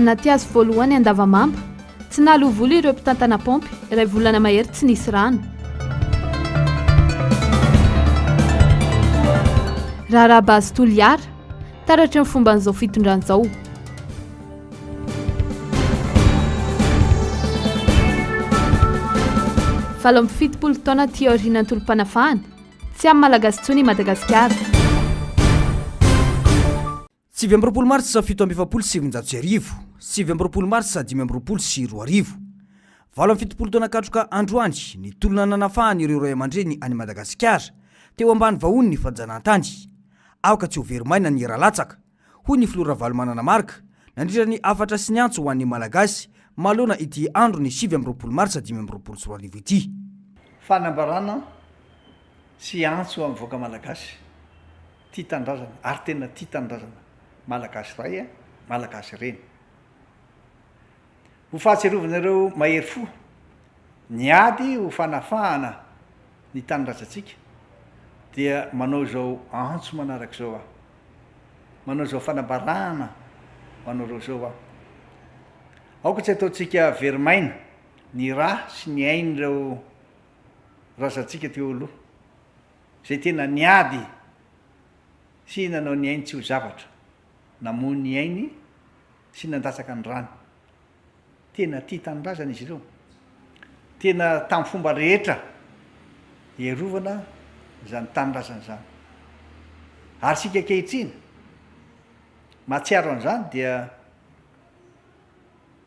Anaty hazo voalohany Andavamamba, tsy nahaloa vola ireo mpitantana paompy, iray volana mahery tsy nisy rano. Raharaha Base Toliara, taratry ny fomban'izao fitondrana izao. 78 taona aty aorianan'ny tolom-panafahana, tsy amin'ny Malagasy intsony i Madagasikara. 29 marsa 1947, 29 marsa 2025. 78 taona katroka androany ny tolona nanafahana ireo ray aman-dreny an'i Madagasikara teo ambany vahohon'ny fanjanahantany. Aoka tsy ho very maina ny ra latsaka, hoy ny filoha Ravalomanana Marc nandritra ny hafatra sy ny antso ho an'ny Malagasy manoloana ity andron'ny 29 marsa 2025 ity. Fanambarana sy antso amin'ny vahoaka Malagasy. Tia tanindrazana ary tena tia tanindrazana Malagasy ray Malagasy reny. Ho fahatsiarovana ireo mahery fo niady ho fanafahana ny tanindrazantsika dia manao izao antso manaraka izao aho. Manao izao fanambarana ho anareo izao aho. Aoka tsy ataontsika very maina ny ra sy ny ain'ireo razantsika teo aloha. izay tena niady sy nanao ny ainy tsy ho zavatra, namoy ny ainy sy nandatsaka ny rany. Tena tia tanindrazana izy ireo. Tena tamin'ny fomba rehetra hiarovana izany tanindrazana izany. Ary isika ankehitriny, mahatsiaro an'izany dia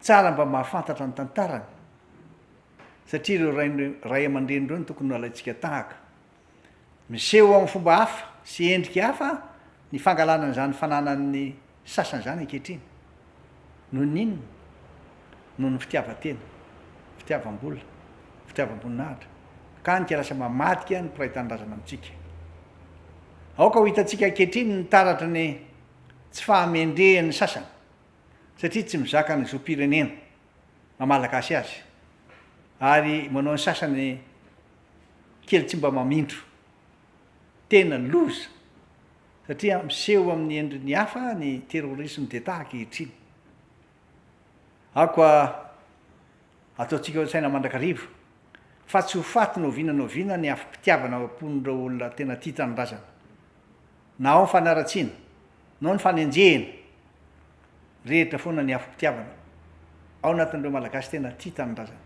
tsara mba mahafantatra ny tantarany. Satria ireo ray aman-dreny ireo no tokony ho alaintsika tahaka. Miseho amin'ny fomba hafa sy endrika hafa ny fangalana an'izany fananan'ny sasany izany ankehitriny. Noho ny inona? Noho ny fitiavan-tena, fitiavam-bola, fitiavam-boninahitra, ka hany ka lasa mamadika ny mpiray tanindrazana amintsika. Aoka ho hitantsika ankehitriny ny taratry ny tsy fahamendrehan'ny sasany, satria tsy mizaka ny zom-pirenena. maha Malagasy azy ary manao ny sasany kely tsy mba mamindro. Tena loza satria miseho amin'ny endriny hafa ny terrorisme d'Etat ankehitriny. Aoka ataontsika ao an-tsaina mandrakariva fa tsy ho faty na oviana na oviana ny afom-pitiavana ao am-pon'ireo olona tena tia tanindrazana. Na ao ny fanaratsiana, na ao ny fanenjehena, Mirehitra foana ny afom-pitiavana ao anatin'ireo Malagasy tena tia tanindrazana.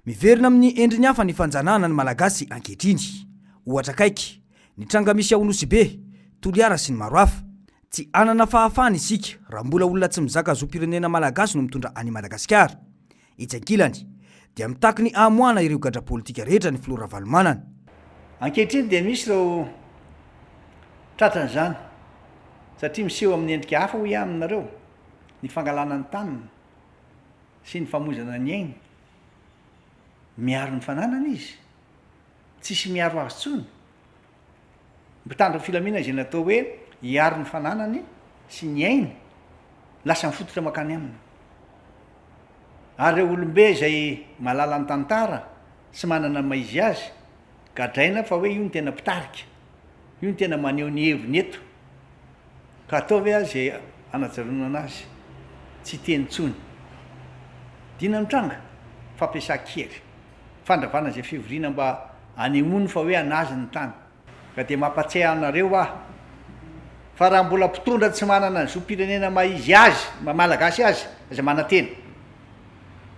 Miverina amin'ny endriny hafa ny fanjanahana ny Malagasy ankehitriny. Ohatra akaiky, ny tranga misy ao Nosy Be, Toliara sy ny maro hafa. Tsy hanana fahafahana isika raha mbola olona tsy mizaka zom-pirenena Malagasy no mitondra an'i Madagasikara. Etsy ankilany, dia mitaky ny hamoahana ireo gadra politika rehetra ny filoha Ravalomanana. Ankehitriny dia misy ireo tratran'izany satria miseho amin'ny endrika hafa hoy aho aminareo ny fangalana ny taniny sy ny famoizana ny ainy. Miaro ny fananany izy, tsisy miaro azy intsony. Mpitandro ny filaminana izay natao hoe hiaro ny fananany sy ny ainy, lasa mifototra mankany aminy. Ary ireo olombe izay mahalala ny tantara sy manana ny maha izy azy, gadraina fa hoe io no tena mpitarika, io no tena maneho ny heviny eto, ka ataovy azy izay hanajanonana azy tsy hiteny intsony. Dina no tranga? Fampiasan-kery, fandravana izay fivoriana mba hanehoany fa hoe an'azy ny tany. Ka dia mampatsiahy anareo aho fa raha mbola mpitondra tsy manana ny zom-pirenena maha izy azy, maha Malagasy azy, aza manantena.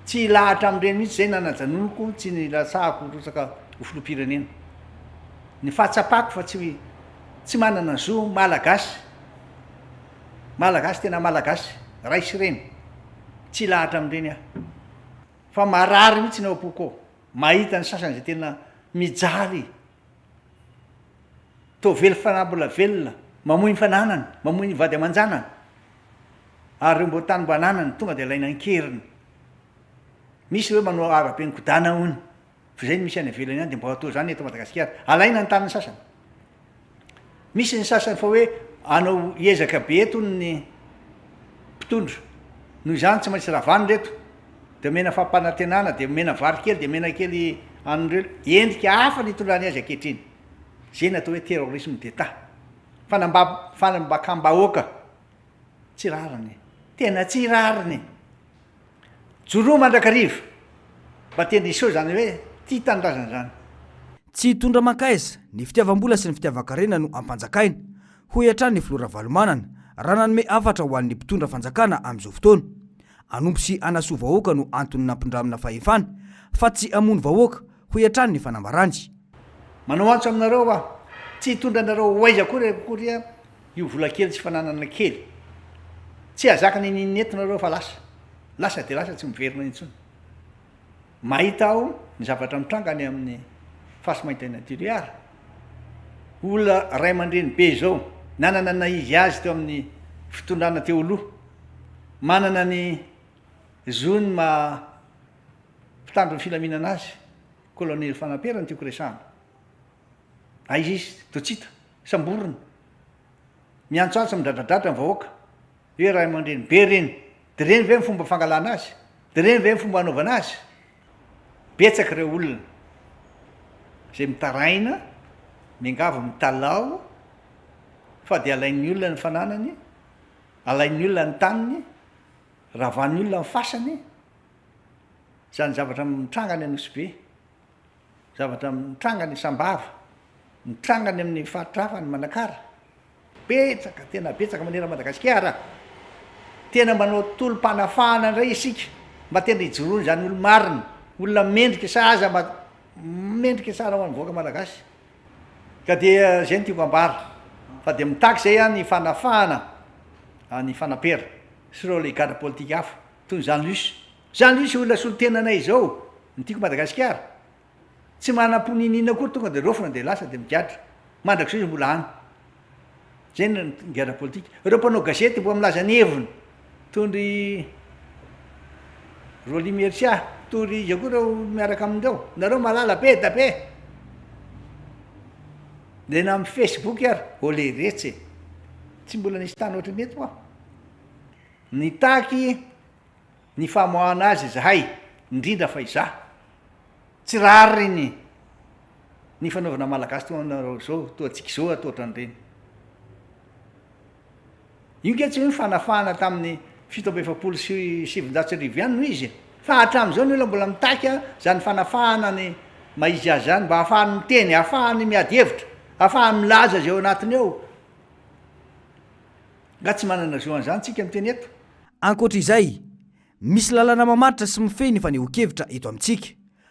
Tsy hilahatra amin'ireny mihitsy izay nanajanoniko, tsy nilatsahako hirotsaka ho filoham-pirenena. Ny fahatsapako fa tsy tsy manana zo Malagasy, Malagasy tena Malagasy, ray sy reny, tsy hilahatra amin'ireny aho. Fa marary mihitsy ny ao am-poko ao, mahita ny sasany izay tena mijaly. Toa vely fanahy mbola velona, mamoy ny fananany, mamoy ny vady aman-janany, ary ireo mbo tany mba ananany tonga dia alaina an-keriny. Misy hoe manao arabe mikodana hono, fa izay no misy any ivelany any dia mba atao izany eto Madagasikara, alaina ny tanin'ny sasany. Misy ny sasany fa hoe hanao ezaka be eto hono ny mpitondra, noho izany tsy maintsy ravana ireto, dia omena fampanantenana, dia omena vary kely, dia omena kely an'ireo, endrika hafa ny itondrany azy ankehitriny. Izay ny atao hoe terrorisme d'Etat. Fanamba- fanambakam-bahoaka. Tsy rariny. Tena tsy rariny. Joroa mandrakariva mba tena hiseho izany hoe tia tanindrazana izany. Tsy hitondra mankaiza, ny fitiavam-bola sy ny fitiavan-karena no ampanjakaina, hoy hatrany ny filoha Ravalomanana, raha nanome hafatra ho an'ny mpitondra fanjakana amin'izao fotoana. Hanompo sy hanasoa vahoaka no antony nampindramina fahefana, fa tsy hamono vahoaka, hoy hatrany ny fanambarany. Manao antso aminareo aho, tsy hitondra anareo ho aiza akory akory io vola kely sy fananana kely. Tsy hahazaka n'inon'inona eto nareo fa lasa. Lasa dia lasa tsy miverina intsony. Mahita aho ny zavatra mitranga any amin'ny Fasimaintaina Toliara. Olona ray aman-dreny be izao, nanana ny naha-izy azy teo amin'ny fitondrana teo aloha, manana ny zony maha mpitandro ny filaminana azy, Kolonely Fanampera no tiako resahana. Aiza izy? Toa tsy hita. Samborina. Miantsoantso, midradradradra ny vahoaka. Hoe ray aman-dreny be ireny. Dia ireny ve ny fomba fangalana azy? Dia ireny ve ny fomba hanaovana azy? Betsaka ireo olona izay mitaraina, miangavy, mitalaho fa dia alain'ny olona ny fananany, alain'ny olona ny taniny, ravan'ny olona ny fasany. Izany zavatra mitranga any Anosibe, zavatra mitranga any Sambava, mitranga any amin'ny faritra hafa any Manakara. Betsaka, tena betsaka manerana Madagasikara. Tena manao tolom-panafahana indray isika mba tena hijoroan'izany olo-marina, olona mendrika sahaza mba mendrika tsara ho an'ny vahoaka malagasy. Ka dia izay no tiako ambara, fa dia mitaky izay aho ny fanafahana an'i Fanapera sy ireo gadra politika hafa toy ny Jean Luce. Jean Luce olona solontenanay izao, ny Tiako Madagasikara. Tsy manam-po niniana akory tonga dia raofina dia lasa dia migadra. Mandrakizay izy mbola any. Zay ny gadra politika. Ireo mpanao gazety mbola milaza ny heviny. Toy ry Rolly Mercia, toy ry iza koa ireo miaraka amin'ireo. Nareo mahalala be da be. Dia na amin'ny Facebook ary, oleretsy e. Tsy mbola nisy tany ohatran'ny eto hoa. Nitaky ny famoahana azy izahay, indrindra fa izaho. Tsy rariny ny fanaovana Malagasy toa anareo izao, toa antsika izao atao ohatran'ireny. Io nge tsy hoe fanafahana tamin'ny 1947 ihany no izy e, fa hatramin'izao ny olona mbola mitaky izany fanafahana ny maha izy azy izany mba hahafahany miteny, hahafahany miady hevitra, hahafahany milaza izay ao anatiny ao. Nga tsy manana zo an'izany tsika miteny eto? Ankoatra izay, misy lalana mamaritra sy mifehy ny fanehoan-kevitra eto amintsika,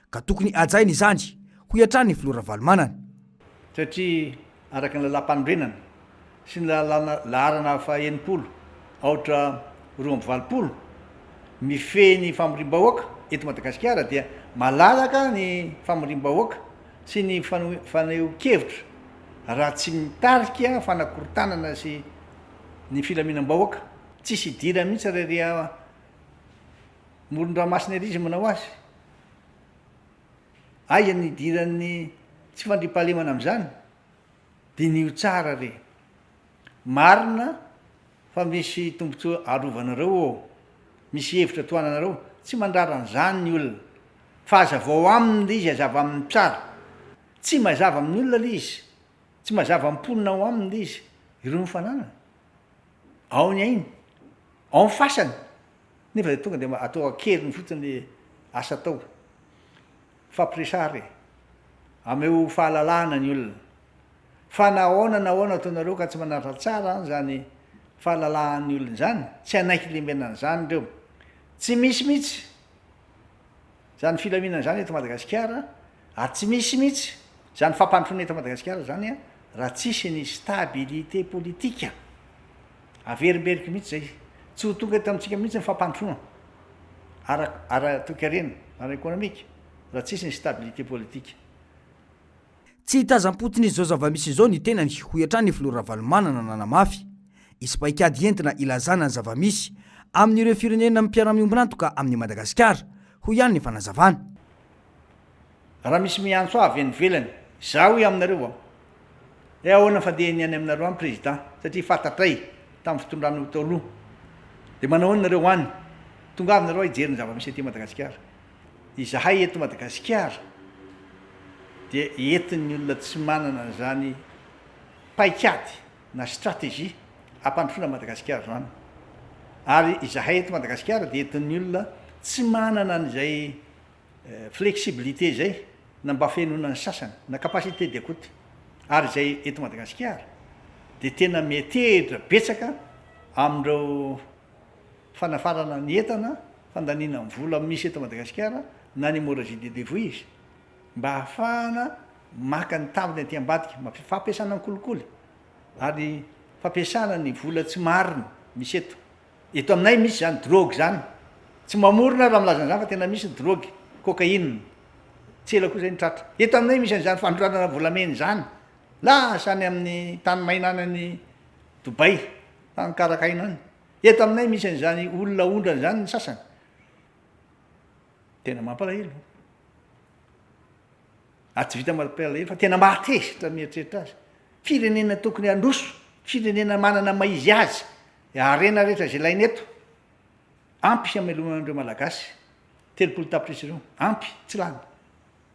ka tokony hajaina izany, hoy hatrany ny filoha Ravalomanana. Satria araka ny lalàmpanorenana sy ny lalàna laharana faha 60 aotra 82 mifehy ny famoriam-bahoaka eto Madagasikara dia malalaka ny famoriam-bahoaka sy ny fanehoan-kevitra raha tsy mitarika fanakorontanana sy ny filaminam-bahoaka. Tsisy idirany mihitsy raha ery amoron-dranomasina ery izy manao azy. Aiza ny idiran'ny tsy fandriampahalemana amin'izany? Diniho tsara re. Marina fa misy tombontsoa arovanareo ô. Misy hevitra tohananareo. Tsy mandrara an'izany ny olona. Fa hazavao aminy ilay izy, hazava aminy tsara. Tsy mazava amin'ny olona ilay izy. Tsy mazava amin'ny mponina ao aminy ilay izy. Ireo no fananany. Ao ny ainy. Ao ny fasany. Nefa dia tonga dia atao an-keriny fotsiny ilay asa atao. Mifampiresaha re. Ameo fahalalahana ny olona. Fa na ahoana na ahoana ataonareo ka tsy manaraka tsara an'izany fahalalahan'ny olona izany, tsy hanaiky lembenana an'izany ireo. Tsy misy mihitsy izany filaminana izany eto Madagasikara ary tsy misy mihitsy izany fampandrosoana eto Madagasikara izany raha tsisy ny stabilité politique. Averimberiko mihitsy izay. Tsy ho tonga eto amintsika mihitsy ny fampandrosoana ara ara-toekarena, ara-ekonomika raha tsisy ny stabilité politique. Tsy hitazam-potsiny izao zava-misy izao ny tenany, hoy hatrany ny filoha Ravalomanana nanamafy. Hisy paikady entina hilazana ny zava-misy amin'ireo firenena mpiara-miombon'antoka amin'i Madagasikara, hoy ihany ny fanazavana. Raha misy miantso ahy avy any ivelany, izaho hoy aminareo an, hoe ahoana ny fandehany any aminareo any président, satria fantatray tamin'ny fitondranao teo aloha, dia manao ahoana nareo any, tongava nareo hijery ny zava-misy aty Madagasikara. Izahay eto Madagasikara dia entin'ny olona tsy manana an'izany paikady na stratégie hampandrosoana an'i Madagasikara izany. Ary izahay eto Madagasikara dia entin'ny olona. Tsy manana an'izay flexibilité izay na mba fenoina ny sasany, na capacité d'écoute. Ary izay eto Madagasikara dia tena miantehitra betsaka amin'ireo fanafarana ny entana, fandaniana ny vola misy eto Madagasikara na ny hémorragie des devises mba hahafahana maka ny tambiny aty ambadika, fampiasana ny kolikoly ary fampiasana ny vola tsy marina misy eto. Eto aminay misy izany drogue izany. Tsy mamorona aho raha milaza an'izany fa tena misy ny drogue, cocaïne. Tsy ela koa izay no tratra. Eto aminay misy an'izany fandroanana volamena izany. Lasa any amin'ny tany maina any any Dubaï, tany karakaina any. Eto aminay misy an'izany olona aondrana izany ny sasany. Tena mampalahelo. Ary tsy vita mampalahelo fa tena mahatezitra mieritreritra azy. Firenena tokony handroso, firenena manana maha izy azy, harena rehetra izay ilaina eto, ampy hamelomana an'ireo Malagasy 30 tapitrisa ireo, ampy, tsy lany.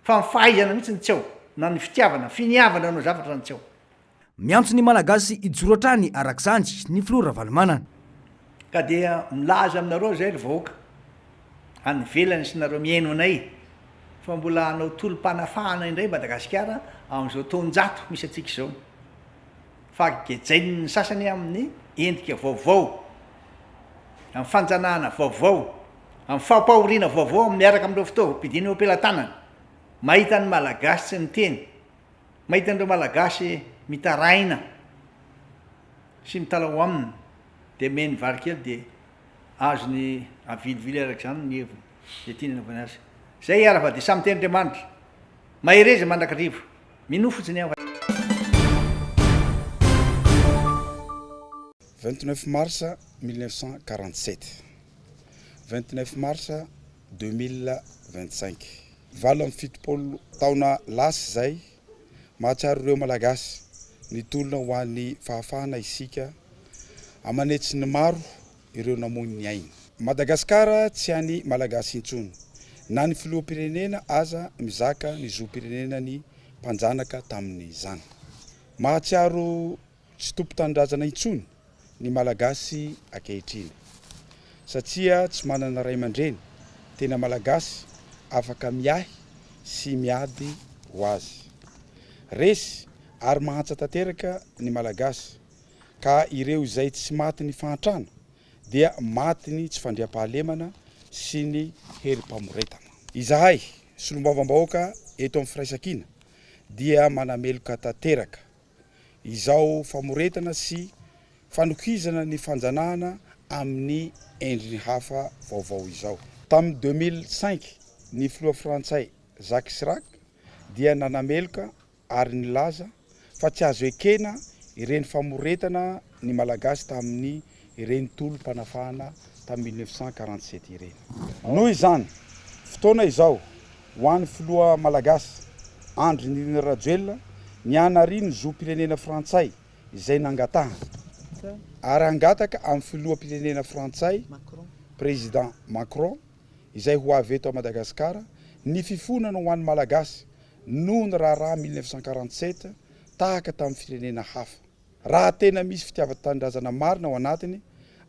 Fa ny fahaizana mihitsy no tsy ao, na ny fitiavana, finiavana hanao zavatra no tsy ao. Miantso ny Malagasy hijoro hatrany araka izany ny filoha Ravalomanana. Ka dia milaza aminareo izay ry vahoaka any ivelany sy nareo mihaino anay fa mbola hanao tolom-panafahana indray Madagasikara amin'izao taonjato misy antsika izao fa gejain'ny sasany amin'ny endrika vaovao, amin'ny fanjanahana vaovao, amin'ny fampahoriana vaovao miaraka amin'ireo fitaovam-piadiana eo am-pelatanana. Mahita ny Malagasy tsy miteny, mahita an'ireo Malagasy mitaraina sy mitalaho aminy dia omeny vary kely dia azony avilivily araka izany ny heviny izay tiany anaovany azy. Izay ara fa dia samy teny Andriamanitra. Mahereza mandrakariva. Minoa fotsiny ihany fa. 29 mars 1947 29 mars 2025 78 taona lasa izay, mahatsiaro ireo Malagasy nitolona ho an'ny fahafahana isika, aman'hetsiny maro ireo namoy ny ainy. Madagasikara tsy an'ny Malagasy intsony, na ny filoham-pirenena aza mizaka ny zom-pirenenan'ny mpanjanaka tamin'izany. Mahatsiaro tsy tompon-tanindrazana intsony ny Malagasy ankehitriny, satria tsy manana ray aman-dreny tena Malagasy afaka miahy sy miady ho azy. Resy ary mahantra tanteraka ny Malagasy, ka ireo izay tsy matin'ny fahantrana dia matin'ny tsy fandriampahalemana sy ny herim-pamoretana. Izahay, solombavambahoaka eto amin'ny Firaisankina dia manameloka tanteraka izao famoretana sy fanohizana ny fanjanahana amin'ny endriny hafa vaovao izao. Tamin'ny 2005, ny filoha frantsay Jacques Chirac dia nanameloka ary nilaza fa tsy azo ekena ireny famoretana ny Malagasy tamin'ny ireny tolom-panafahana tamin'ny 1947 ireny. Noho izany, fotoana izao ho an'ny filoha Malagasy Andry Nirina Rajoelina ny hanary ny zom-pirenena frantsay izay nangatahany ary hangataka amin'ny filoham-pirenena frantsay Président Macron izay ho avy eto Madagasikara ny fifonana ho an'ny Malagasy noho ny raharaha 1947 tahaka tamin'ny firenena hafa. Raha tena misy fitiavan-tanindrazana marina ao anatiny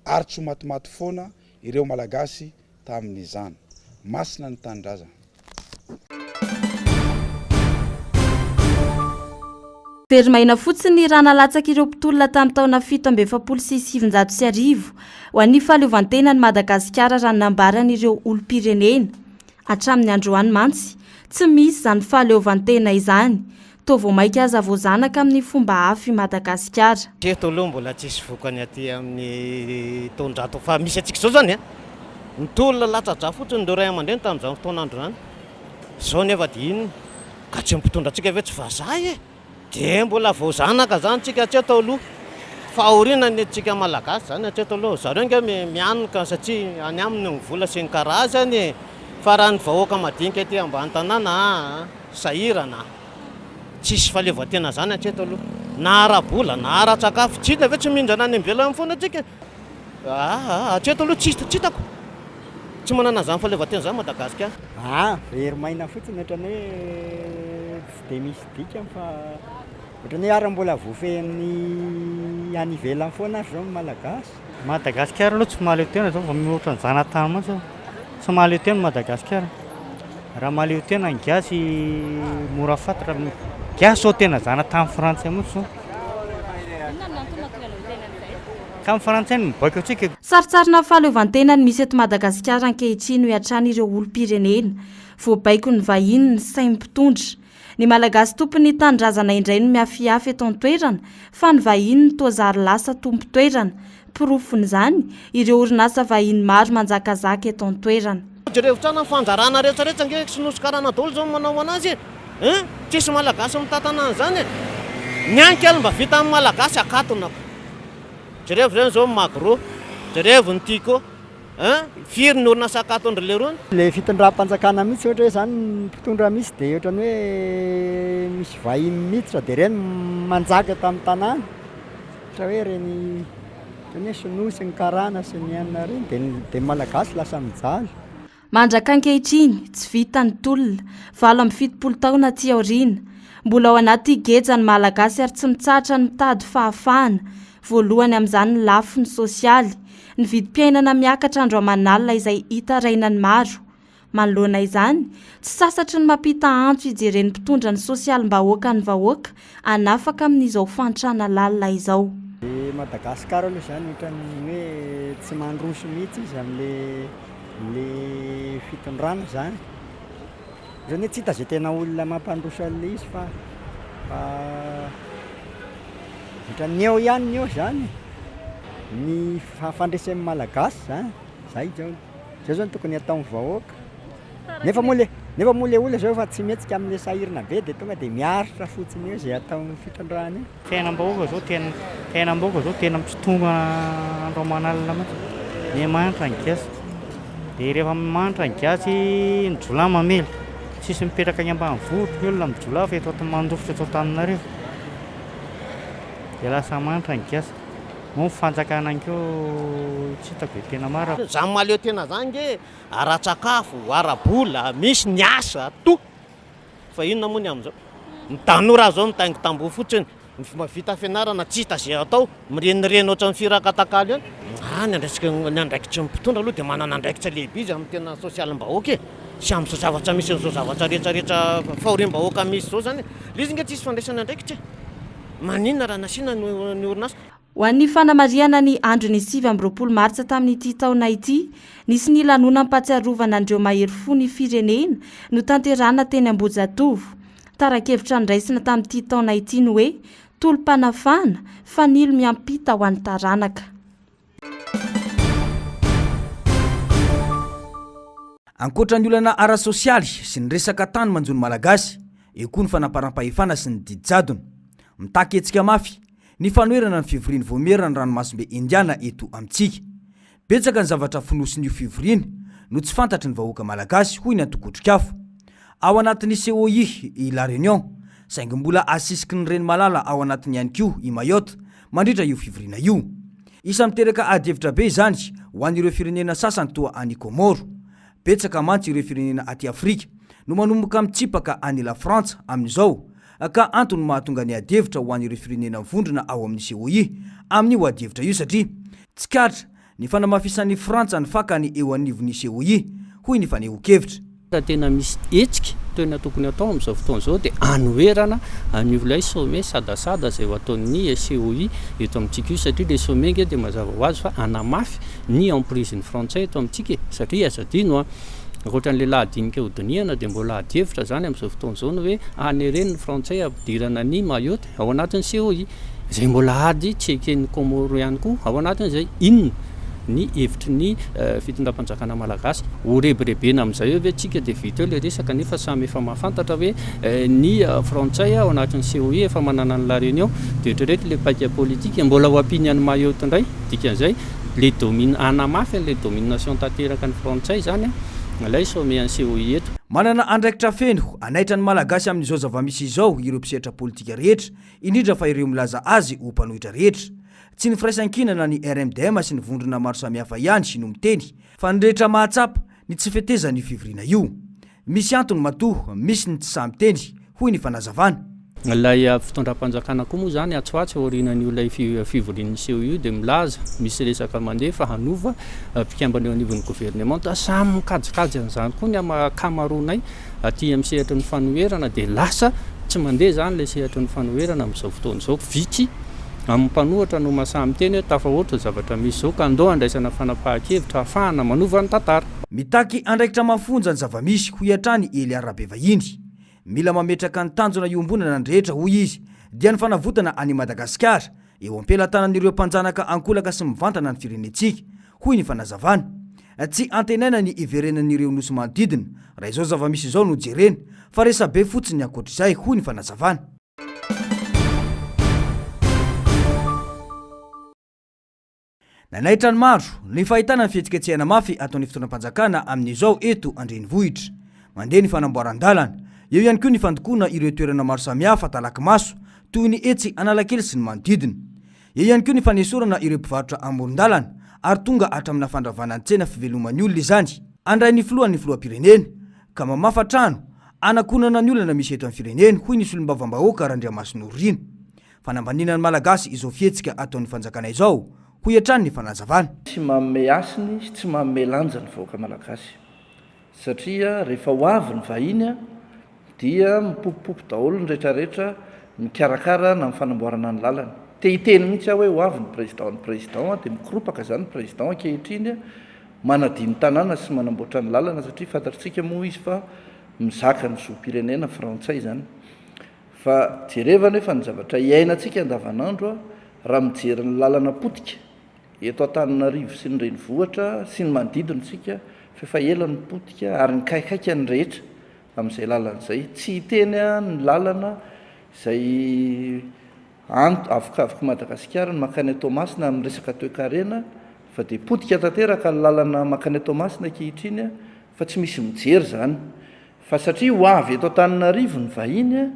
ary tsy ho matimaty foana ireo Malagasy tamin'izany. Masina ny tanindrazana. Very maina fotsiny ny rà nalatsak'ireo mpitolona tamin'ny taona 1947 ho an'ny fahaleovantenan'i Madagasikara raha ny nambaran'ireo olom-pirenena. Hatramin'ny androany mantsy, tsy misy izany fahaleovantena izany. Toa vao mainka aza voazanaka amin'ny fomba hafa i Madagasikara. Hatreto aloha mbola tsisy vokany aty amin'ny taonjato fa misy antsika izao izany an! Ny tolona latsa-drà fotsiny ireo ray aman-dreny tamin'izany fotoan'andro izany. Izao nefa dia inona? Ka tsy ny mpitondra antsika ve tsy vazaha e? Dia mbola voazanaka izany tsika hatreto aloha. Fahoriana ny antsika Malagasy izany hatreto aloha. Zareo ange mianoka satria any aminy ny vola sy ny karazany e! Fa raha ny vahoaka madinika aty ambany tanàna aa! Sahirana. Tsisy fahaleovantena zany hatreto aloha. Na ara-bola na ara-tsakafo. Tsy hita ve tsy mindrana any ivelany foana tsika? Aa hatreto aloha tsisy tsy hitako. Tsy manana an'izany fahaleovantena zany Madagasikara. Aa very maina fotsiny ohatran'ny hoe tsy dia misy dikany fa ohatran'ny hoe ary mbola voafehin'ny any ivelany foana ary izao ny Malagasy. Madagasikara aloha tsy mahaleo tena zao vao mihoatra ny zanatany mantsy aho. Tsy mahaleo tena Madagasikara. Raha mahaleo tena ny gasy mora faty raha ny gasy zao tena zanatany frantsay mihitsy zao. Ka ny frantsay no mibaiko antsika. Sarintsarina fahaleovantena ny misy eto Madagasikara ankehitriny hoy hatrany ireo olom-pirenena. Voabaikon'ny vahiny ny sain'ny mpitondra. Ny Malagasy tompon'ny tanindrazana indray no miafiafy eto an-toerana fa ny vahiny no toa zary lasa tompon-toerana. Porofon'izany, ireo orinasa vahiny maro manjakazaka eto an-toerana. Jereo tsara ny fandrarana rehetra rehetra ange sinoa sy karana daholo zao no manao anazy e! Hein! Tsisy malagasy mitantana an'izany e! Ny any kely mba vitan'ny malagasy akatona ko! Jerevo zany zao ny magro, jerevo ny tiko. Hein? Firy ny orinasa akaton-dry lerony? Le fitondram-panjakana mihitsy ohatra hoe zany ny mpitondra misy de ohatran'ny hoe misy vahiny miditra de reny manjaka eto amin'ny tanàna, ohatra hoe reny ohatran'ny hoe sinoa sy ny karana sy ny anona reny de de ny malagasy lasa mijaly. Mandraka ankehitriny, tsy vita ny tolona, 78 taona aty aoriana. Mbola ao anaty geja ny Malagasy ary tsy mitsahatra ny mitady fahafahana. Voalohany amin'izany ny lafiny sosialy. Ny vidim-piainana miakatra andro aman'alina izay itarainan'ny maro. Manoloana izany, tsy sasatry ny mampita antso hijeren'ny mpitondra ny sosialim-bahoaka ny vahoaka hanafaka amin'izao fahantrana lalina izao. I Madagascar aloha izany ohatran'ny hoe tsy mandroso mihitsy izy amin'le le fitondrana izany. Ohatran'ny hoe tsy hita izay tena olona mampandroso an'ilay izy fa fa ohatran'ny eo ihany ny eo izany e. Ny fandresen'ny Malagasy izany, zay zao, zay zao no tokony hataon'ny vahoaka. Nefa moa le, nefa moa le olona zao efa tsy mihetsika amin'le sahirana be de tonga de miaritra fotsiny eo zay ataon'ny fitondrana eo. Fiainam-bahoaka zao tena, fiainam-bahoaka zao tena tsy tonga andro aman'alina mihitsy. Miha mahantra ny gasy. De rehefa mahantra ny gasy, ny jiolahy mamely. Tsisy mipetraka any ambanivohitra ny olona, ny jiolahy fa eto mandositra eto Antananarivo. De lasa mahantra ny gasy. Moa ny fanjakana ihany koa tsy hitako izay tena marina. Zany mahaleo tena zany nge ara-tsakafo, ara-bola, misy ny asa, tout. Fa inona moa ny amin'izao? Ny tanora zao mitaingy tamboho fotsiny, ny vita fianarana tsy hita izay atao, mirenireny ohatran'ny firaka takalo ihany. Ah, ny andraikitry ny andraikitry ny mpitondra aloha dia manana andraikitra lehibe izy amin'ny tena sosialim-bahoaka e, sy amin'izao zavatra misy an'izao zavatra rehetra rehetra fahoriam-bahoaka misy izao izany e. Ilay izy ange tsisy fandraisana andraikitra e. Maninona raha nasiana ny ny orinasa? Ho an'ny fanamarihana ny andron'ny 29 martsa tamin'ity taona ity, nisy ny lanonam-pahatsiarovana an'ireo mahery fo ny firenena notanterahina teny Ambohijatovo. Tara-kevitra noraisina tamin'ity taona ity ny hoe Tolom-panafahana, fanilo miampita ho an'ny taranaka. Ankoatra ny olana ara-sosialy sy ny resaka tany manjo ny Malagasy, eo koa ny fanamparam-pahefana sy ny didy jadona. Mitaky hetsika mafy ny fanoherana ny fivorian'ny Vaomieran'ny Ranomasimbe Indiana eto amintsika. Betsaka ny zavatra fonosin'io fivoriana no tsy fantatry ny vahoaka malagasy, hoy ny antoko Otrikafo. Ao anatin'ny COI i La Réunion, saingy mbola asisiky ny reny malala ao anatiny ihany koa i Mayotte mandritra io fivoriana io. Isan'ny miteraka adihevitra be izany ho an'ireo firenena sasany toa an'i Kômôro. Betsaka mantsy ireo firenena aty Afrika no manomboka mitsipaka an'i La Frantsa amin'izao ka antony mahatonga ny adihevitra ho an'ireo firenena mivondrona ao amin'ny COI amin'io adihevitra io satria tsikaritra ny fanamafisan'i Frantsa ny fakany eo anivon'ny COI, hoy ny fanehoan-kevitra. Raha tena misy hetsika tena tokony atao amin'izao fotoana izao dia anoherana an'io ilay sommet sadasada izay ho ataon'ny COI eto amintsika io satria ilay sommet ange dia mazava ho azy fa hanamafy ny emprise ny frantsay eto amintsika e! satria aza adino an! ankoatra an'ilay lahadinika hodinihana dia mbola adihevitra izany amin'izao fotoana izao ny hoe hanereny ny frantsay hampidirana an'i Mayotte ao anatin'ny COI izay mbola ady tsy eken'ny Comores ihany koa ao anatin'izay. Inona ny hevitry ny fitondram-panjakana malagasy? Ho rebirebena amin'izay eo ve tsika dia vita eo ilay resaka nefa samy efa mahafantatra hoe ny frantsay ao anatin'ny COI efa manana an'i La Réunion dia eritrereto ilay paika politika mbola ho ampiany an'i Mayotte indray dikan'izay le domine hanamafy an'ilay domination tanteraka ny frantsay izany ilay sommet an'ny COI eto. Manana andraikitra feno hanaitra ny Malagasy amin'izao zava-misy izao ireo mpisehatra politika rehetra, indrindra fa ireo milaza azy ho mpanohitra rehetra. Tsy ny firaisankina na ny RMDM sy ny vondrona maro samihafa ihany no miteny, fa ny rehetra mahatsapa ny tsy fetezan'io fivoriana io. Misy antony matoa misy ny tsy sahy miteny, hoy ny fanazavana. Ilay fitondram-panjakana koa moa izany atsy ho atsy aorianan'io ilay fivorian'ny seho io dia milaza misy resaka mandeha fa hanova mpikambana eo anivon'ny governemanta. Samy mikajikajy an'izany koa ny ankamaroanay aty amin'ny sehatry ny fanoherana dia lasa tsy mandeha izany ilay sehatry ny fanoherana amin'izao fotoana izao. Vitsy amin'ny mpanohitra no mahasahy miteny hoe tafahoatra ny zavatra misy izao ka andao handraisana fanapahan-kevitra hahafahana manova ny tantara. Mitaky andraikitra mafonja ny zava-misy, hoy hatrany i Eliard Rabevahiny. Mila mametraka ny tanjona iombonana ny rehetra, hoy izy, dia ny fanavotana an'i Madagasikara eo am-pelatanan'ireo mpanjanaka ankolaka sy mivantana ny firenentsika, hoy ny fanazavana. Tsy antenaina ny hiverenan'ireo nosy manodidina raha izao zava-misy izao no jerena, fa resabe fotsiny ankoatr'izay, hoy ny fanazavana. Nanaitra ny maro ny fahitana ny fihetsiketsehana mafy ataon'ny fitondram-panjakana amin'izao eto an-drenivohitra. Mandeha ny fanamboaran-dalana. Eo ihany koa ny fandokoana ireo toerana maro samihafa talaky maso toy ny etsy Analakely sy ny manodidina. Eo ihany koa ny fanesorana ireo mpivarotra amoron-dalana ary tonga hatramina fandravana ny tsena fiveloman'ny olona izany. Handray ny filoha ny filoham-pirenena ka mamafa trano hanakonana ny olana misy eto amin'ny firenena, hoy ny solombavambahoaka Randriamasinoro Rina. Fanambaniana ny Malagasy izao fihetsika ataon'ny fanjakana izao, hoy hatrany ny fanazavana. Tsy manome hasiny sy tsy manome lanja ny vahoaka Malagasy satria rehefa ho avy ny vahiny dia mipopopopy daholo ny retraretra mikarakara na ny fanamboarana ny lalana. Te hiteny mihitsy aho hoe ho avy ny président ny président dia mikoropaka izany ny président ankehitriny manadio ny tanàna sy manamboatra ny lalana satria fantatritsika moa izy fa mizaka ny zom-pirenena frantsay izany. Fa jereva anefa ny zavatra iainantsika andavanandro raha mijery ny lalana potika eto Antananarivo sy ny renivohitra sy ny manodidina isika fa efa ela no potika ary nikaikaika ny rehetra amin'izay lalana izay. Tsy hiteny ny lalana izay avokavok'i Madagasikara ny mankany Toamasina amin'ny resaka toekarena fa dia potika tanteraka ny lalana mankany Toamasina ankehitriny fa tsy misy mijery izany. Fa satria ho avy eto Antananarivo ny vahiny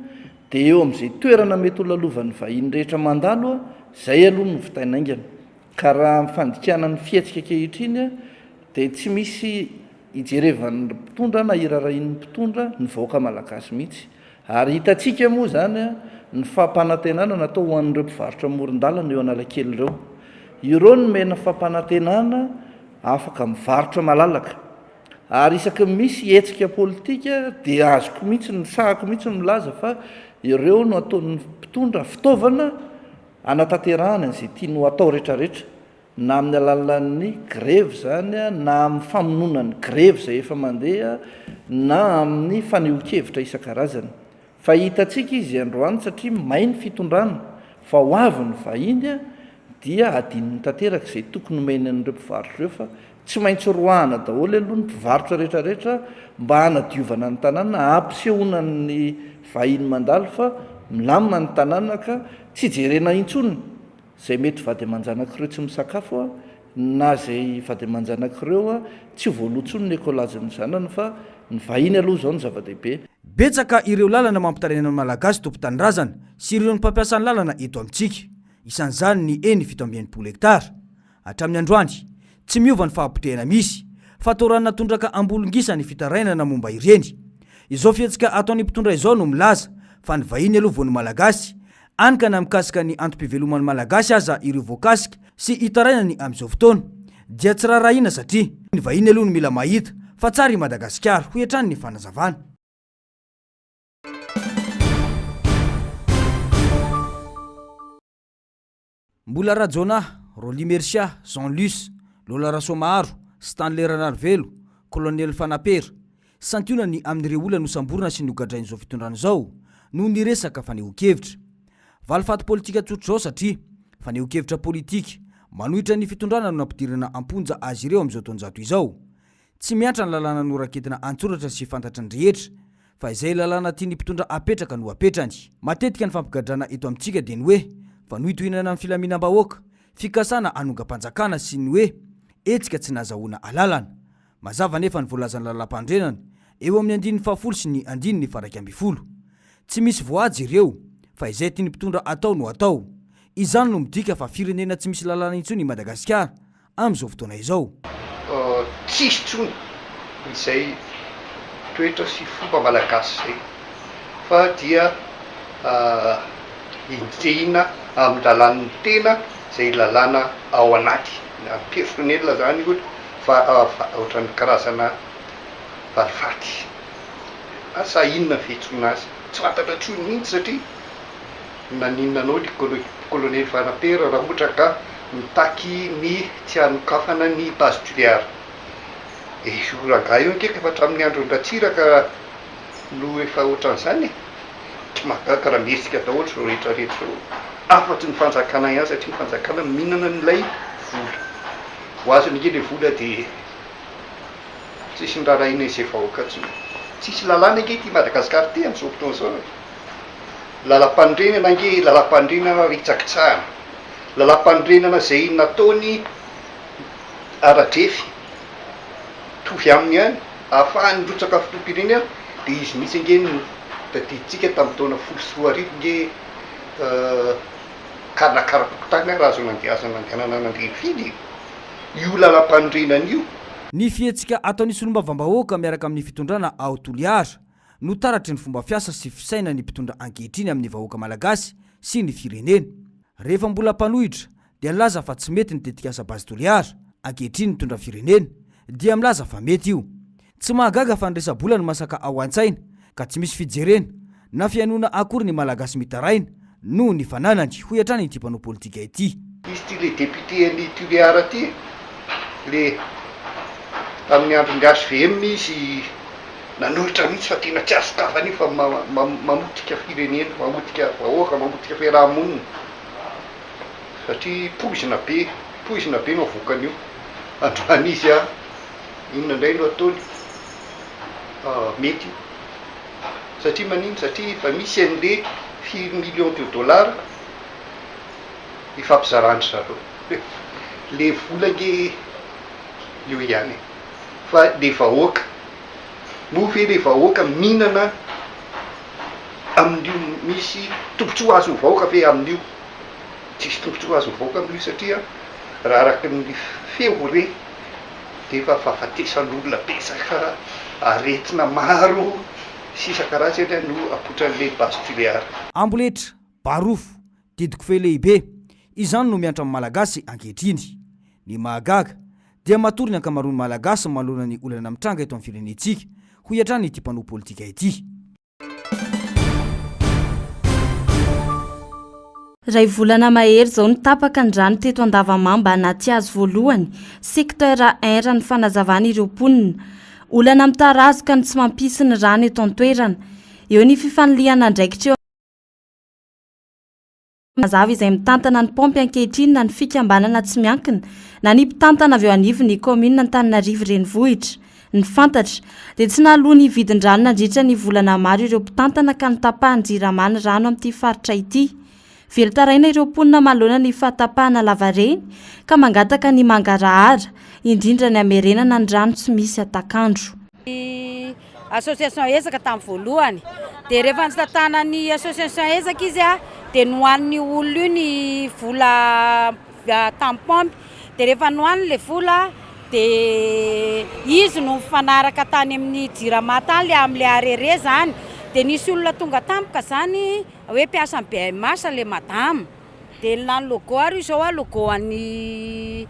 dia eo amin'izay toerana mety ho lalovan'ny vahiny rehetra mandalo izay aloha no vitaina haingana. Ka raha ny fandikana ny fihetsika ankehitriny dia tsy misy ijerevan'ny mpitondra na irarahian'ny mpitondra ny vahoaka malagasy mihitsy. Ary hitantsika moa izany ny fampanantenana natao ho an'ireo mpivarotra amoron-dalana eo Analakely ireo. Ireo nomena fampanantenana afaka mivarotra malalaka. Ary isaky ny misy hetsika politika dia azoko mihitsy ny sahako mihitsy ny milaza fa ireo no ataon'ny mpitondra fitaovana hanatanterahana izay tiany ho atao retraretra na amin'ny alalan'ny grevy izany na amin'ny famonoana ny grevy izay efa mandeha na amin'ny fanehoan-kevitra isan-karazany. Fa hitantsika izy androany satria may ny fitondrana fa ho avy ny vahiny dia hadinony tanteraka izay tokony homeny an'ireo mpivarotra ireo fa tsy maintsy roahana daholo aloha ny mpivarotra rehetra rehetra mba hanadiovana ny tanàna hampisehoana ny vahiny mandalo fa milamina ny tanàna ka tsy jerena intsony Izay mety vady aman-janak'ireo tsy misakafo na izay vady aman-janak'ireo tsy ho voaloa intsony ny ekolazin'ny zanany fa ny vahiny aloha izao no zava-dehibe. Betsaka ireo lalana mampitaraina ny Malagasy tompon-tanindrazana sy ireo mpampiasa ny lalana eto amintsika. Isan'izany ny eny 67 hektara. Hatramin'ny androany, tsy miova ny fahapotehana misy, fa toa rano natondraka am-bolongisa ny fitarainana momba ireny. Izao fihetsika ataon'ny mpitondra izao no milaza fa ny vahiny aloha vao ny Malagasy, any ka na mikasika ny antom-piveloman'ny Malagasy aza ireo voakasika sy itarainany amin'izao fotoana, dia tsy raharahiana satria ny vahiny aloha no mila mahita fa tsara i Madagasikara, hoy hatrany ny fanazavana. Mbola Rajaonah, Rolly Mercia, Jean Luce, Lola Rasoamaharo, Stanley Ranarivelo, Colonel Fanapera. Santionany amin'ireo olona nosamborina sy nogadrain'izao fitondrana izao noho ny resaka fanehoan-kevitra. Valifaty politika tsotr'izao satria fanehoan-kevitra politika manohitra ny fitondrana no nampidirana am-ponja azy ireo amin'izao taonjato izao. Tsy miantra ny lalàna noraketina an-tsoratra sy fantatry ny rehetra, fa izay lalàna tian'ny mpitondra apetraka no apetrany. Matetika ny fampigadrana eto amintsika dia ny hoe fanohitohinana ny filaminam-bahoaka, fikasana hanongam-panjakana sy ny hoe hetsika tsy nazahoana alalana. Mazava anefa ny voalazan'ny lalàmpanorenana eo amin'ny andininy fahafolo sy ny andininy faha-11. Tsy misy voahaja ireo, fa izay tian'ny mpitondra atao no atao. Izany no midika fa firenena tsy misy lalàna intsony i Madagasikara, amin'izao fotoana izao. Tsisy intsony izay toetra sy fomba malagasy izay fa dia. Enjehina amin'ny lalàn'ny tena izay lalàna ao anaty, na personnel izany io fa ohatran'ny karazana valifaty. Asa inona ny fiantsoana azy? Tsy fantatra intsony mihitsy satria naninona anao ry colonel Fanapera raha ohatra ka mitaky ny tsy hanokafana ny base Tuléar. Io rangahy io ange ka efa hatramin'ny andron-dRatsiraka no efa ohatran'izany e! Tsy mahagaga raha mihetsika daholo izao rehetra rehetra izao afa-tsy ny fanjakana ihany satria ny fanjakana mihinana an'ilay vola. Ho azony ange ilay vola dia tsisy niraharahiana izay vahoaka intsony. Tsisy lalàna ange ity Madagasikara ity amin'izao fotoana izao e! Lalampanorenana ange lalampanorenana ritsakitsahana. Lalampanorenana izay nataony ara-drefy mitovy aminy ihany ahafahany mirotsaka filoham-pirenena dia izy mihitsy ange no tadidintsika tamin'ny taona 2010 ange karakara-pokontany ary azo nandeha azo nandehanana nandeha nifidy e! Io lalampanorenana io. Ny fihetsika ataon'ny solombavambahoaka miaraka amin'ny fitondrana ao Toliara no taratry ny fomba fiasa sy fisainan'ny mpitondra ankehitriny amin'ny vahoaka malagasy sy ny firenena. Rehefa mbola mpanohitra dia nilaza fa tsy mety ny tetikasa Base Toliara, ankehitriny mitondra firenena dia milaza fa mety io. Tsy mahagaga fa ny resa-bola no masaka ao an-tsaina ka tsy misy fijerena na fihainoana akory ny Malagasy mitaraina noho ny fananany, hoy hatrany ity mpanao politika ity. Izy ity le député an'i Tuléar ity le tamin'ny andron'ny HVM izy nanohitra mihitsy fa tena tsy azo sokafana io fa mamotika firenena, mamotika vahoaka, mamotika fiaraha-monina. Satria poizina be, poizina be no avoakan'io. Androany izy an, inona indray no ataony? Mety io. Satria manino? Satria efa misy an'le firy millions de dollars ifampizaràn-dry zareo. Le vola ange eo ihany e. Fa le vahoaka, moa ve le vahoaka mihinana amin'io misy tombotsoa azon'ny vahoaka ve amin'io? Tsisy tombotsoa azon'ny vahoaka amin'io satria raha araka ny feo re dia efa fahafatesan'olona betsaka, aretina maro sy isan-karazany no apoitran'ilay base Tuléar. Amboletra, barofo, didikofehy lehibe, izany no miantra amin'ny Malagasy ankehitriny. Ny mahagaga, dia matory ny ankamaroan'ny Malagasy manoloana ny olana mitranga eto amin'ny firenentsika, hoy hatrany ity mpanao politika ity. Iray volana mahery izao no tapaka ny rano teto Andavamamba Anatihazo voalohany, secteur un raha ny fanazavan'ireo mponina. Olana mitarazoka ny tsy mampisy ny rano eto an-toerana. Eo ny fifanilihana andraikitra eo Mazava izay mitantana ny paompy ankehitriny na ny fikambanana tsy miankina na ny mpitantana avy eo anivon'ny kaominina Antananarivo Renivohitra. Ny fantatra dia tsy nahaloa ny vidin-drano nandritra ny volana maro ireo mpitantana ka notapahan'ny Jirama ny rano amin'ity faritra ity. Velon-taraina ireo mponina manoloana ny fahatapahana lavareny ka mangataka ny mangarahara, indrindra ny hamerenana ny rano tsy misy hatak'andro. Ny association ezaka tamin'ny voalohany dia rehefa nitantanan'ny association ezaka izy dia nohanin'io olona io ny vola tamin'ny paompy dia rehefa nohaniny ilay vola dia izy no nifanaraka tany amin'ny jirama tany ilay amin'ilay arrêt izany dia nisy olona tonga tampoka izany hoe mpiasan'ny BMH ilay madama Dia ny lany logo ary io zao a, logo an'ny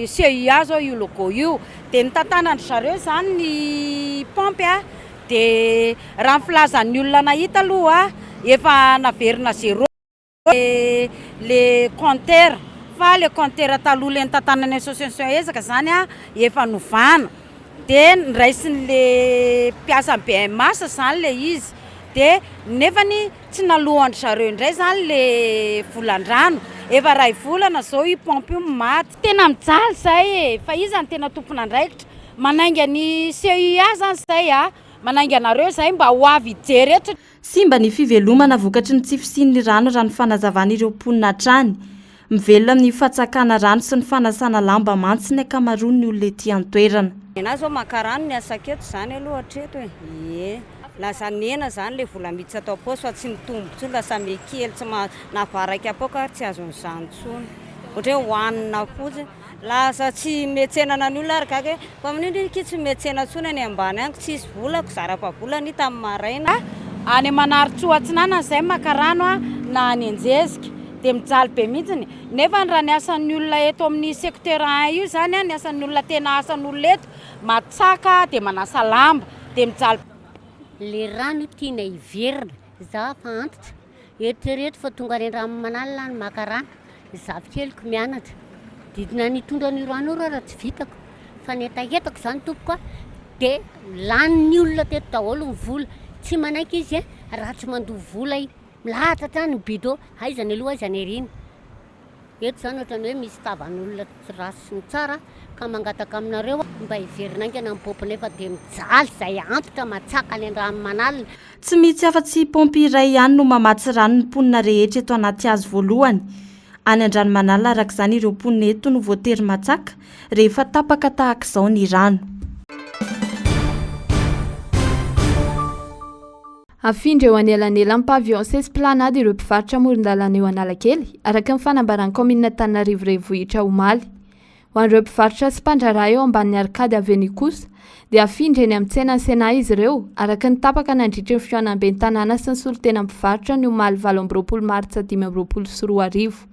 CIA zao io logo io. Dia nitantanan-dry zareo izany ny paompy a, dia raha ny filazan'ny olona nahita aloha efa naverina zéro le compteur fa le compteur taloha le nitantanan'ny association ezaka izany a efa novana. Dia noraisin'le mpiasan'ny BMH izany le izy dia nefany Tsy naloan-dry zareo indray izany le volan-drano. Efa iray volana izao io pompe io maty. Tena mijaly izahay e! Fa iza no tena tompon'andraikitra? Manainga ny CIA izany izahay a! Manainga anareo izahay mba ho avy hijery eto. Simba ny fivelomana vokatry ny tsy fisian'ny rano raha ny fanazavan'ireo mponina hatrany. Mivelona amin'ny fatsakana rano sy ny fanasana lamba mantsy ny ankamaroan'ny olona ety an-toerana. Nenah zao maka rano ny asako eto zany aloha hatreto e! Ie! Lasa nihena zany le vola miditra ato am-paosy fa tsy mitombo intsony, lasa mihakely tsy mahazo na vary iray kapoaka ary tsy azon'izany intsony, ohatra hoe hohanina fotsiny, lasa tsy miantsenana ny olona ary gaga hoe fa maninona ity tsy miantsena intsony any ambany any, tsisy vola ko zara fa vola anie tamin'ny maraina. Any Manarintsoa Atsinanana izay maka rano na any Anjezika. Dia mijaly be mihitsiny. Nefa raha ny asan'ny olona eto amin'ny secteur un io izany, ny asan'ny olona tena asan'olona eto, matsaka dia manasa lamba. Dia mijaly. Le rano tiana hiverina, za fa antitra, eritrereto fa tonga any Andranomanalina any maka rano, ny zafikeliko mianatra, didina ny hitondra an'io rano io raha tsy vitako, fa ny hetahetako zany tompoko a, de lanin'ny olona teto daholo ny vola, tsy manaiky izy a raha tsy mandoa vola i, milahatra hatrany ny bidon, aiza ny aloha aiza ny aoriana. Eto izany ohatran'ny hoe misy tavan'olona tsy ratsy sy ny tsara ka mangataka aminareo mba hiverina haingana ny paompinay fa dia mijaly izay antitra matsaka any Andranomanalina. Tsy misy afa-tsy paompy iray ihany no mamatsy rano ny mponina rehetra eto Anatihazo voalohany. Any Andranomanalina araka izany ireo mponina eto no voatery matsaka rehefa tapaka tahaka izao ny rano. Afindra eo anelanelan'ny Pavillon sy Esplanade ireo mpivarotra amoron-dalana eo Analakely, araka ny fanambaran'ny kaominina Antananarivo Renivohitra omaly. Ho an'ireo mpivarotra sy mpandraharaha eo ambanin'ny Arcade Avenue kosa, dia afindra eny amin'ny tsenan'ny Sénat izy ireo, araka ny tapaka nandritry ny fihaonamben'ny tanàna sy ny solontenan'ny mpivarotra ny omaly 28 martsa 2025.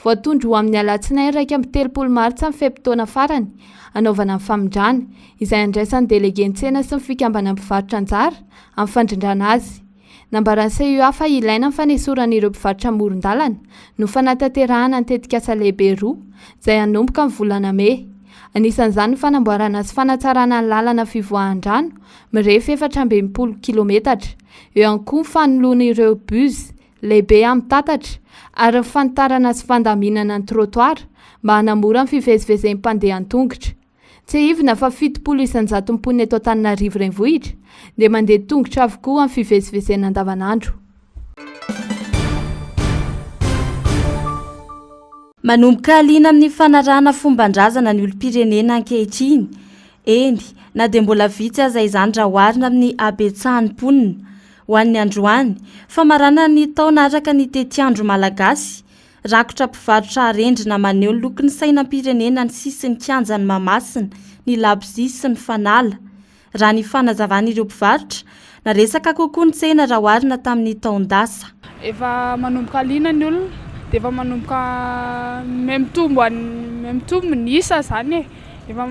Voatondro ho amin'ny alatsinainy 31 martsa ny fe-potoana farany hanaovana ny famindrana, izay handraisan'ny delegen'ny tsena sy ny fikambanan'ny mpivarotra anjara amin'ny fandrindrana azy. Nambaran'ny CUA fa ilaina ny fanesorana ireo mpivarotra amoron-dalana no fanatanterahana ny tetikasa lehibe roa izay hanomboka ny volana mey. Anisan'izany ny fanamboarana sy fanatsarana ny lalana fivoahan-drano mirefy 64 kilometatra. Eo ihany koa ny fanoloana ireo bus lehibe amin'ny tatatra ary ny fanitarana sy fandaminana ny trottoir mba hanamora ny fivezivezen'ny mpandeha an-tongotra. Tsiahivina fa 70 isan-jaton'ny mponina eto Antananarivo Renivohitra dia mandeha tongotra avokoa amin'ny fivezivezena andavanandro. Manomboka liana amin'ny fanarahana fomban-drazana ny olom-pirenena ankehitriny. Eny, na dia mbola vitsy aza izany raha oharina amin'ny habetsahan'ny mponina. Ho an'ny androany, famaranana ny taona araka ny tetiandro malagasy, rakotra mpivarotra arendrina maneho ny lokon'ny sainam-pirenena ny sisin'ny kianjan'i Mahamasina, ny labozia sy ny fanala. Raha ny fanazavan'ireo mpivarotra, naresaka kokoa ny tsena raha oharina tamin'ny taon-dasa. Efa manomboka liana ny olona dia efa manomboka mihamitombo mihamitombo ny isa izany e. Efa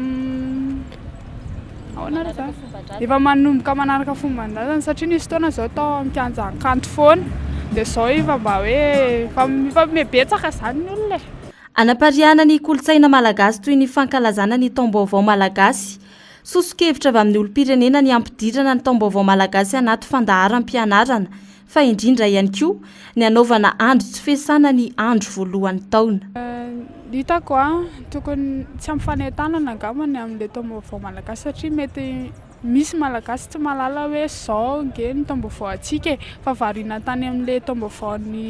ahoana re zany? Efa manomboka manaraka fomban-drazana satria nisy fotoana izao tao amin'ny kianja Akanto foana dia izao efa mba hoe efa efa mihabetsaka izany ny olona e. Anapariahana ny kolontsaina malagasy toy ny fankalazana ny taom-baovao malagasy. Soso-kevitra avy amin'ny olom-pirenena ny hampidirana ny taom-baovao malagasy anaty fandaharam-pianarana fa indrindra ihany koa ny hanaovana andro tsy fiasana ny andro voalohan'ny taona. Ny hitako an, tokony tsy ampy fanentanana angamba ny amin'ilay taom-baovao malagasy satria mety misy malagasy tsy mahalala hoe izao ange ny taom-baovao antsika e, fa variana tany amin'ilay taom-baovaon'ny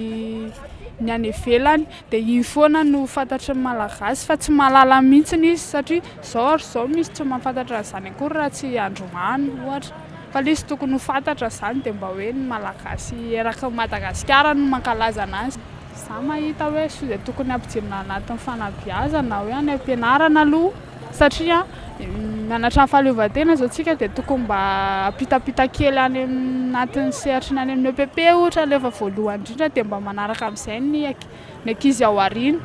ny any ivelany dia iny foana no fantatry ny malagasy fa tsy mahalala mihitsy izy satria izao ary izao misy tsy mahafantatra an'izany akory raha tsy androany ohatra. Fa le izy tokony ho fantatra zany de mba hoe ny malagasy eraky ny Madagasikara no mankalaza anazy. Za mahita hoe sao dia tokony ampidirina anatin'ny fanabeazana hoe any am-pianarana aloha satria mianatra ny fahaleovantena zao tsika dia tokony mba ampitampita kely any anatin'ny sehatry ny any amin'ny EPP ohatra alefa voalohany indrindra dia mba manaraka amin'izay ny ny ankizy ao aoriana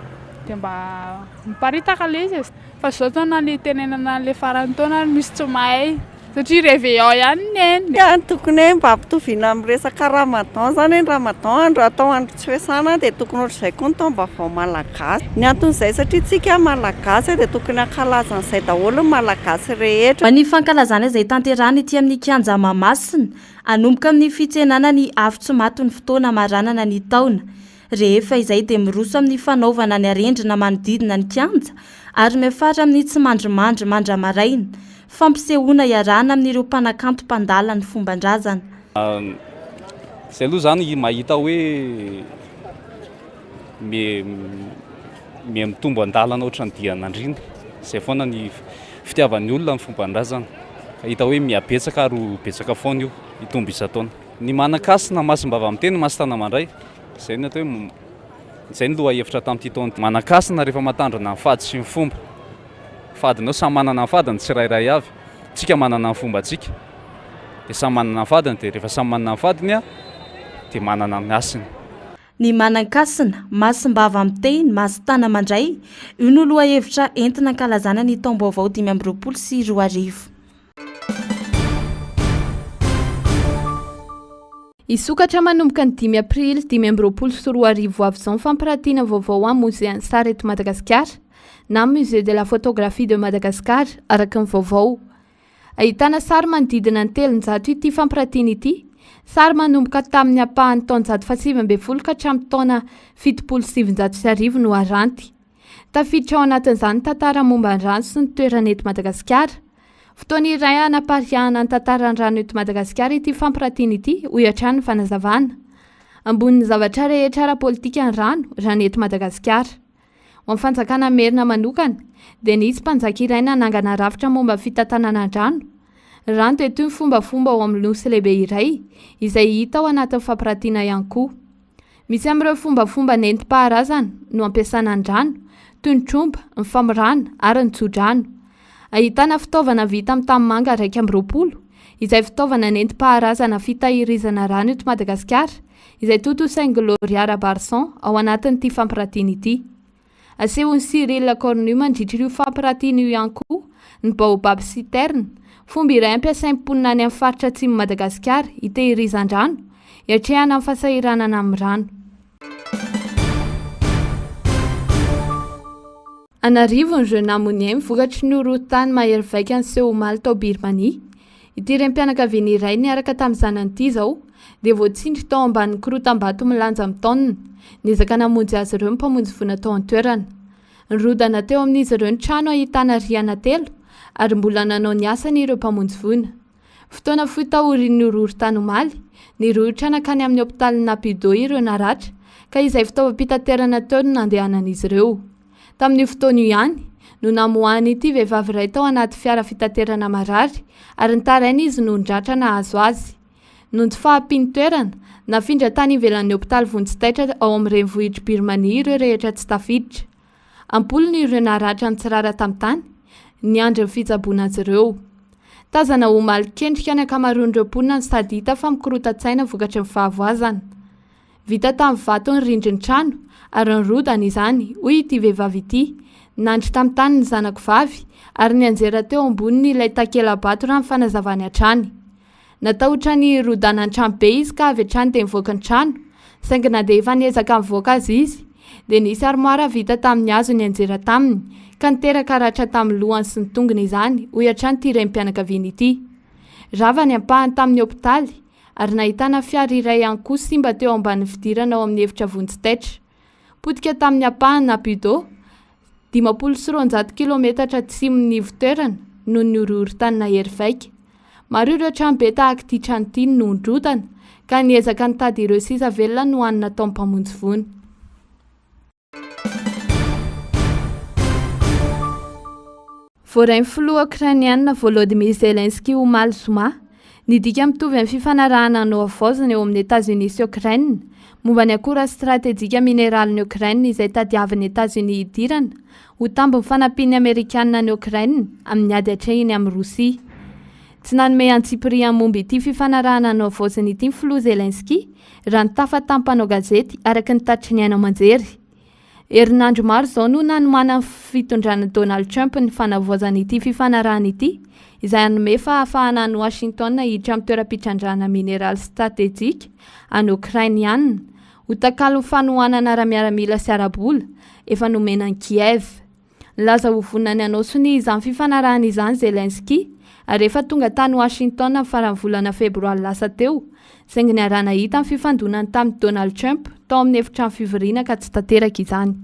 dia mba miparitaka le izy e. Fa zao zao na le itenenana an'le faran'ny taona ary misy tsy mahay. Satria réveillon ihany ny eny. Ka tokony hoe mba ampitoviana amin'ny resaka ramadan izany hoe ny ramadan andro atao andro tsy fiasana dia tokony ohatr'izay koa ny taom-baovao malagasy. Ny anton'izay satria tsika malagasy dia tokony hankalaza an'izay daholo ny malagasy rehetra. Ho an'ny fankalazana izay tanterahina ety amin'ny kianja Mahamasina, hanomboka amin'ny fitsenana ny afo tsy maty ny fotoana hamaranana ny taona. Rehefa izay dia miroso amin'ny fanaovana ny arendrina manodidina ny kianja ary miafara amin'ny tsy mandrimandry mandra-maraina, fampisehoana iarahana amin'ireo mpanakanto mpandala ny fomban-drazana. Izay aloha izany mahita hoe miha mitombo an-dalana ohatran'ny dian'andriana. Izay foana ny fitiavan'ny olona ny fomban-drazana. Ka hita hoe miha betsaka ary ho betsaka foana io, hitombo isan-taona. Ny manan-kasina masim-bava miteny, masin-tana-mandray. Izay no atao hoe izay no lohahevitra tamin'ity taona ity. Manan-kasina rehefa mahatandrina ny fady sy ny fomba. Fadinao samy manana ny fadiny tsirairay avy. Tsika manana ny fombantsika. Dia samy manana ny fadiny, dia rehefa samy manana ny fadiny an, dia manana ny hasiny. Ny manan-kasina, masim-bava miteny, masin-tana mandray, io no lohahevitra entina ankalazana ny taom-baovao 2025. Hisokatra manomboka ny dimy aprily 2025 ho avy izao ny fampiratiana vaovao amin'ny Mozean'ny sary eto Madagasikara na Musée de la photographie de Madagascar, araka ny vaovao. Ahitana sary manodidina ny 300 ity fampiratiana ity, sary manomboka tamin'ny ampahan'ny taonjato faha-19 ka hatramin'ny taona 1970 no aranty. Tafiditra ao anatin'izany ny tantara momba ny rano sy ny toerana eto Madagasikara. Fotoana iray hanapariahana ny tantaran'ny rano eto Madagasikara ity fampiratiana ity, hoy hatrany ny fanazavana. Ambonin'ny zavatra rehetra ara-politika ny rano, raha ny eto Madagasikara. Ho an'ny fanjakana merina manokana, dia nisy mpanjaka iray nanangana rafitra momba ny fitantanana an-drano. Rano dia toy ny fombafomba ao amin'ny nosy lehibe iray, izay hita ao anatin'ny fampiratiana ihany koa. Misy amin'ireo fombafomba nentim-paharazana no ampiasana ny rano, toy ny tromba, ny famorana ary ny tsodrano. Ahitana fitaovana vita amin'ny tanimanga 21, izay fitaovana nentim-paharazana fitahirizana rano eto Madagasikara, izay tontosain'i Gloria Rabarison ao anatin'ity fampiratiana ity. Asehon'i Cyril Cornu mandritra io fampiratiana io ihany koa ny baobab citerne, fomba iray ampiasain'ny mponina any amin'ny faritra atsimon'i Madagasikara hitehirizan-drano, hiatrehana ny fahasahiranana amin'ny rano. An'arivony ireo namoy ny ainy vokatry ny horohorontany mahery vaika niseho omaly tao Birmanie. Ity renim-pianakaviana iray niaraka tamin'ny zanany ity izao dia voatsindry tao ambanin'ny korotam-bato milanja amin'ny taonina. Niezaka namonjy azy ireo ny mpamonjy voina tao an-toerana. Nirodana teo amin'izy ireo ny trano ahitana rihana telo ary mbola nanao ny asany ireo mpamonjy voina. Fotoana fohy taorian'ny horohorontany omaly, nirohotra nankany amin'ny hopitalin'i Napido ireo naratra ka izay fitaovam-pitaterana teo no nandehanan'izy ireo. Tamin'io fotoana io ihany no namoahan'ity vehivavy iray tao anaty fiara fitaterana marary ary nitaraina izy noho ny ratra nahazo azy. Noho ny tsy fahampian'ny toerana, nafindra tany ivelan'ny hopitaly vonjitaitra ao amin'ny renivohitr'i Birmanie ireo rehetra tsy tafiditra. Am-polony ireo naratra nitsirara tamin'ny tany, niandry ny fitsaboana azy ireo. Tazana ho malin-kendrika ny ankamaroan'ireo mponina no sady hita fa mikorotan-tsaina vokatry ny fahavoazana. Vita tamin'ny vato ny rindrin'ny trano ary nirodana izany, hoy ity vehivavy ity. Nandry tamin'ny tany ny zanako vavy ary nianjera teo amboniny ilay takela-bato raha ny fanazavany hatrany. Natahotra ny hirodanan'ny tranobe izy ka avy hatrany dia nivoaka ny trano, saingy na dia efa niezaka nivoaka aza izy, dia nisy armoara vita tamin'ny hazo nianjera taminy ka niteraka ratra tamin'ny lohany sy ny tongony izany, hoy hatrany ity renim-pianakaviana ity. Rava ny ampahany tamin'ny hopitaly ary nahitana fiara iray ihany koa simba teo ambanin'ny fidirana ao amin'ny efitra vonjy taitra. Potika tamin'ny ampahany Napudo, 250 kilaometatra atsimon'ny ivon-toerana, noho ny horohorontany nahery vaika. Maro ireo tranobe tahaka ity trano ity no nirodana, ka niezaka nitady ireo sisa velona nohanina tao amin'ny mpamonjy voina. Voarain'ny filoha Okrainiana Volodymyr Zelensky omaly zoma ny dika mitovy amin'ny fifanarahana nohavaozina eo amin'i Etazonia sy Okraina momba ny akora stratejika mineralin'i Okraina izay tadiavin'i Etazonia hidirana ho tambin'ny fanampian'ny Amerikana an'i Okraina amin'ny ady atrehiny amin'i Rosia. Tsy nanome antsipiriany momba ity fifanarahana nohavaozina ity ny filoha Zelensky raha nitafa tamin'ny mpanao gazety araka ny tatitry ny haino aman-jery. Herinandro maro izao no nanomanan'ny fitondrana Donald Trump ny fanavaozana ity fifanarahana ity, izay hanome fahafahana an'i Washington hiditra amin'ny toeram-pitrandrahana mineraly stratejika any Okrainiana, ho takalon'ny fanohanana ara-miaramila sy ara-bola efa nomena an'i Kiev. Nilaza ho vonona ny hanao sonia izany fifanarahana izany Zelensky ary efa tonga tany Washington ny faran'ny volana febroary lasa teo, saingy niaraha-nahita ny fifandonany tamin'i Donald Trump tao amin'ny efitrano fivoriana ka tsy tanteraka izany.